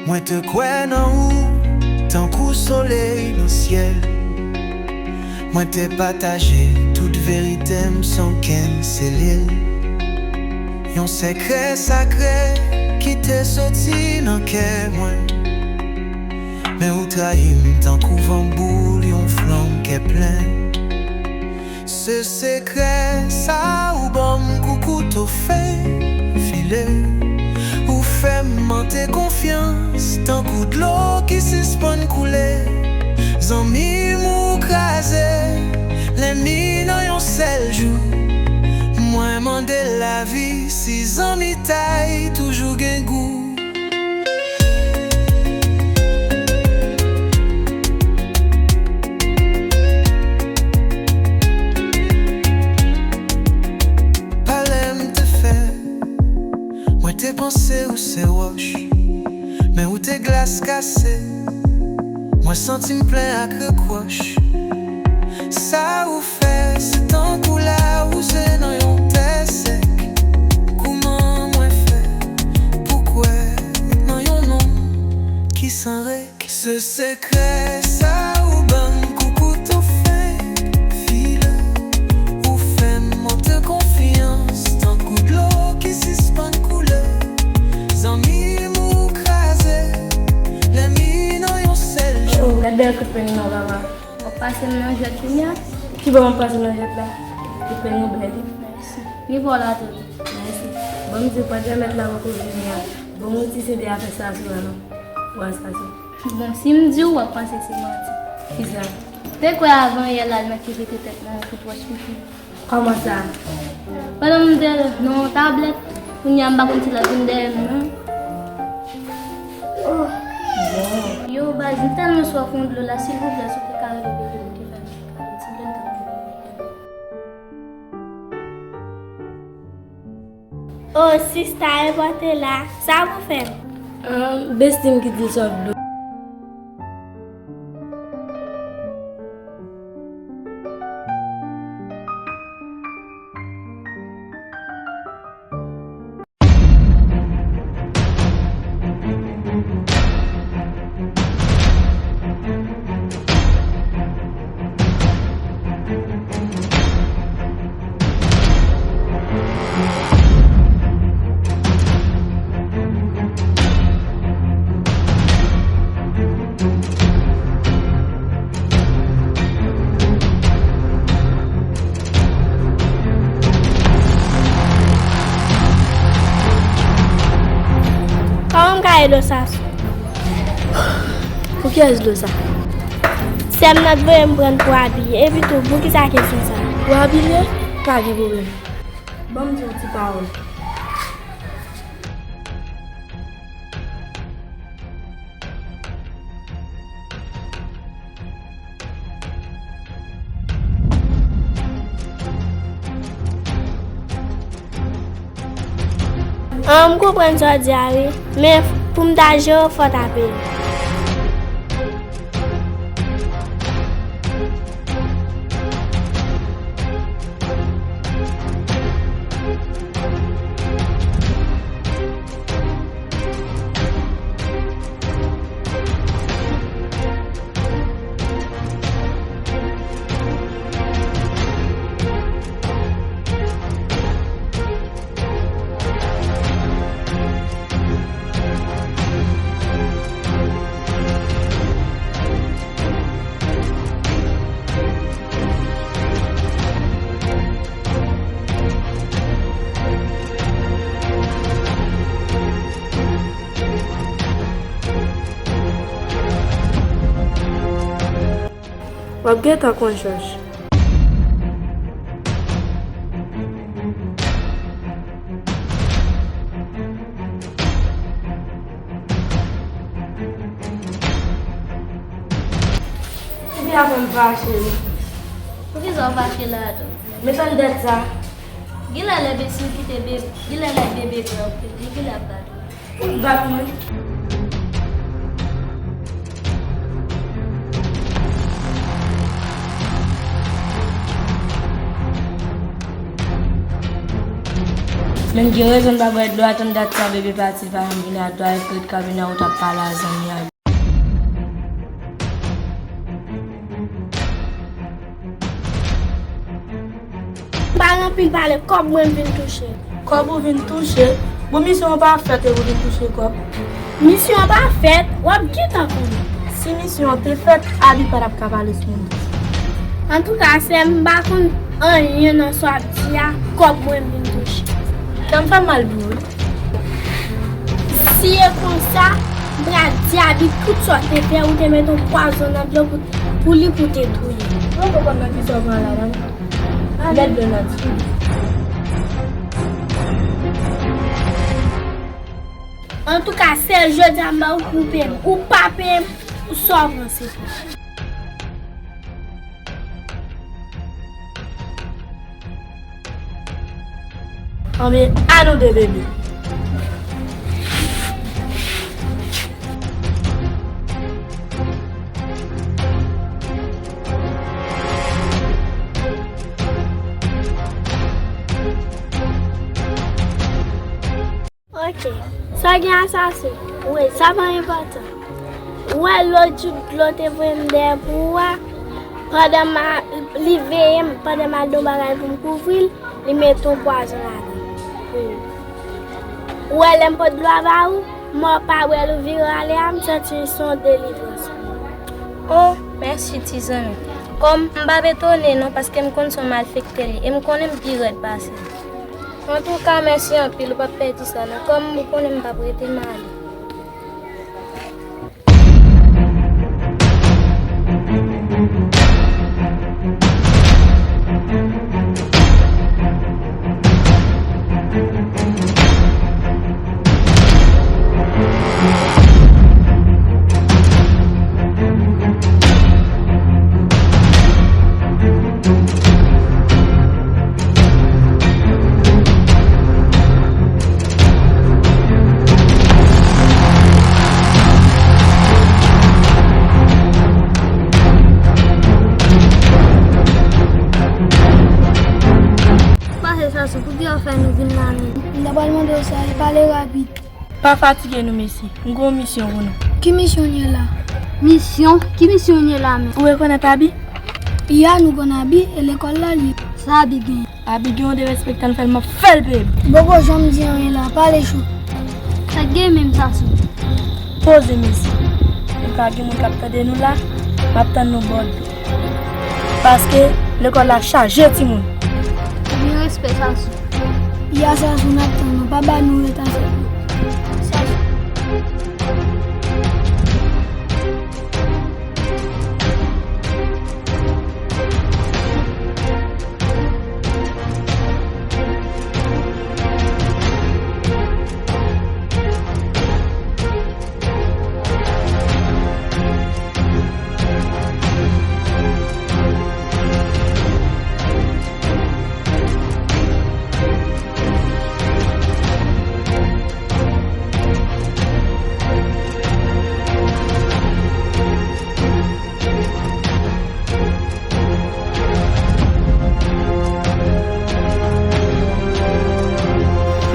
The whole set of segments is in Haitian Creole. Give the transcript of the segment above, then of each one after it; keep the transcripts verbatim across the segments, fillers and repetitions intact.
Mwen te kwè nan ou tankou solèy nan syèl. Mwen te pataje tout verite m san kenn sele l. Yon sekrè sakre ki te soti nan kè mwen. Men ou trayi m tankou van boul yon flanm kè plen. Se sekrè sa ou ban m kou kouto fen file. Ou fè m mante konfyans tankou dlo ki sispann koule. Zanmi m ou kraze, lènmi nan yon sèl jou. Mwen mande lavi si zanmitay toujou gen gou. Pale m te fè, mwen te panse ou se wòch, men ou te glas kase. Mwen santi m plen ak repwòch. Sa ou fè, se tankou lawouze nan yon tè sèk. Kouman mwen fè pou kwè nan yon nonm ki san règ? Se sekrè sa ou ban m kou kouto fen file. Ou fè m mante konfyans tankou dlo ki sispann koule. Zanmi m ou kraze, lènmi nan yon sèl jou. Oh, gad bèl kout peny non, papa. W ap pase m nan jwèt kounye a? Kibò m ap pase nan jwèt la? Kout peny ou bèl wi. Mèsi. Ni bò la tou. Mèsi. Bon, m di w pa t janm mèt la poko vini a. Bon, ou ti sede afè sa sou la non. Ou a sa sou. Bon, si m di w, w ap panse se manti. Kisa? Te kwè avan yè la l mèt te jete tèt nan yon tout wòch pipi. Kòman sa? Pandan m te nan yon tablèt, kounye a m pa konn si l ap vin dèyè m non. Oh, bon. Yo, baz, m tèlman swaf yon dlo la, silvouplè, si w te ka rive pete m, te fè m ti dlo, m t ap byen. Oh, sista, enpòte la. Sa pou fè m? Ahn, besti m ki di l swaf dlo. Kòman m ka ye dlo sa sou? Pou kiyès dlo sa? Sè m nan t voye m pran l pou abiye. Epi tou, poukisa kesyon sa? Pou abiye? Pa gen pwoblèm. Ban m di w ti pawòl. An, m konprann sa w di a wi, men pou m ta jere w, fò w ta peye m. W ap gentan konn Jòj. Epi apre m fache wi. Poukisa w fache la tou? Men sa m dèt sa. Genlè lè besi w kite bebe, genlè lè bebe pran w kite, genlè ap bat ou. Ou bat mwen. Men gen rezon pa bwè dlo a, tann dat sa bebe pati, pa janm vini a dlo a, epi ret kabine a ou t ap pale a zanmi a. M pa gen anpil pale, kòb mwen m vin touche. Kòb ou vin touche? Bon, misyon an pa fèt epi ou vin touche kòb. Misyon an pa fèt, w ap gentan konnen. Si misyon an te fèt, Abi pa t ap ka pale sou mwen. Antouka, sè m, m pa konn anyen nan sa w ap di a, kòb mwen m vin touche. Kè m fè m mal pou ou wi. Si e konsa, m pral di Abi tout sa w te fè, ou te mete yon pwazon nan dlo pou, pou li, pou te touye. Mwen konprann nan kisa w pral la, non. Lèt dlo nan ti. Antouka, sèl jodi a m ba ou pou peye m. Ou pa peye m, sa w panse? Anben, a nou de bebe. Ok. Sa gen asasen? Wi, sa pa enpòtan. Ou wè lòt jou dlo te voye m dèyè pou ou a, pandan m a, li veye m, pandan m al nan bagay pou m kouvri l, li mete yon pwazon ladan. Wi. Ou wè lè m pote dlo a ba ou, mò pa bwè l ou vire ale a, m santi se yon delivrans. Oh, mèsi ti zanmi. Kòm m p ap etone non, paske m konn se yon malfektè li, e m konnen m pi rèd pase l. Antouka, mèsi anpil, ou p ap pèdi sa non. Kòm ou konnen m p ap rete, m ale. Pase sa sou, poukisa w fè nou vin la menm? M ta pral mande w sa, e pale rapid. Pa fatige nou, mesye. M gen yon misyon pou nou. Ki misyon w ye la? Misyon? Ki misyon w ye la menm? Ou rekonèt Abi? Ya, nou konn Abi, e lekòl la l ye. Sa Abi gen? Abi gen yon derespektan l fè l, m ap fè l peye m. Poko janm di anyen la, pale cho. Sa k gen menm sa sou? Poze, mesye. Nou ka gen moun k ap tande nou la, m ap tann nou bò dlo. Paske lekòl la chaje timoun. Gen respè, Sasou. Ya, Sasou, n ap tann ou. Pa ba nou reta, Sasou.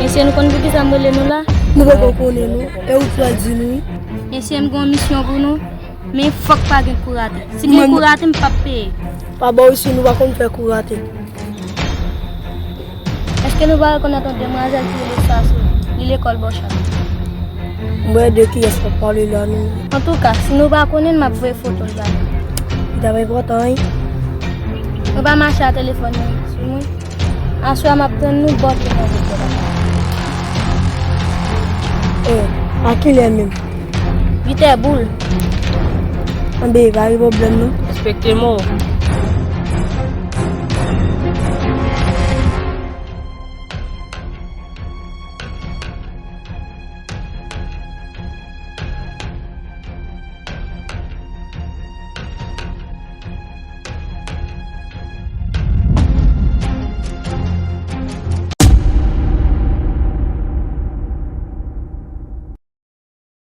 Mesye, nou konn poukisa m rele nou la? Nou poko konnen non, e ou k pral di nou wi. Mesye, m gen yon misyon pou nou, men fòk pa gen kou rate. Si gen kou rate, m p ap peye. Pa ba w isi, nou pa konn fè kou rate. Èske nou pa rekonèt yon demwazèl ki rele Sasou? Li lekòl Bòchat. M wè de kiyès w ap pale la, non. Antouka, si nou pa konnen l, m ap voye foto l ba nou. Li t ap enpòtan, wi. Nou pa mache a telefòn, non, sou mwen. Aswè a, m ap tann nou bò pye nan lekòl la. E, a kilè menm? Uit è boul. Anben, pa gen pwoblèm, non. Respekte mo.